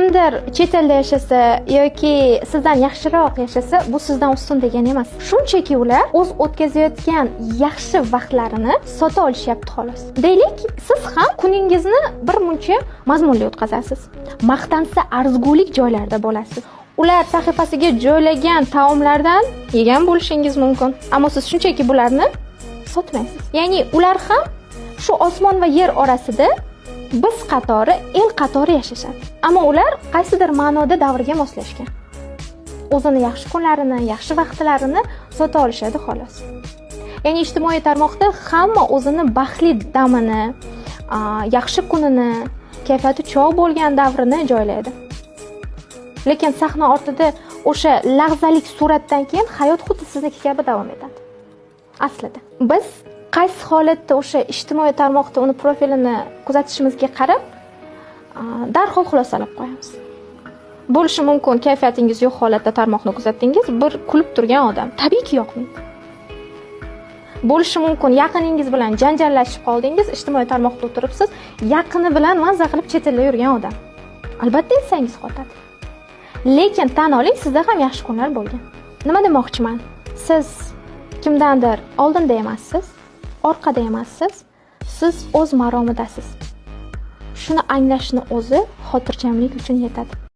Kimdir chet elda yashasa yoki sizdan yaxshiroq yashasa, bu sizdan ustun degani emas. Shunchaki ular o'z o'tkazayotgan yaxshi vaqtlarini sota olishyapti, xolos. Deylik, siz ham kuningizni bir muncha mazmunli o'tkazasiz. Maqtansa arzgulik joylarda bo'lasiz. Ular sahifasiga joylagan taomlardan yegan bo'lishingiz mumkin. Ammo siz shunchaki bularni sotmaysiz. Ya'ni ular ham shu osmon va yer orasida biz qatori, el qatori yashashadi. Ammo ular qaysidir ma'noda davrga moslashgan. O'zini yaxshi kunlarini, yaxshi vaqtlarini sota olishadi, xolos. Ya'ni ijtimoiy tarmoqda hamma o'zini baxtli damini, yaxshi kunini, kayfiyati chog' bo'lgan davrini joylaydi. Lekin sahna ortida o'sha lahzalik suratdan keyin hayot xuddi sizniki kabi davom etadi. Aslida biz qaysi holatda o'sha ijtimoiy tarmoqda uni profilini kuzatishimizga qarab darhol xulosalab qo'yamiz. Bo'lishi mumkin, kayfiyatingiz yo'q holatda tarmoqni kuzatdingiz, bir kulib turgan odam tabiiyki yoqmaydi. Bo'lishi mumkin, yaqiningiz bilan janjallashib qoldingiz, ijtimoiy tarmoqda o'tiribsiz, yaqini bilan maza qilib chet elda yurgan odam. Albatta ensangiz qotadi. Lekin tan oling, sizda ham yaxshi kunlar bo'lgan. Nima demoqchiman? Siz kimdandir oldinda emassiz, orqada emassiz, siz o'z maromidasiz. Shuni anglashni o'zi xotirjamlik uchun yetadi.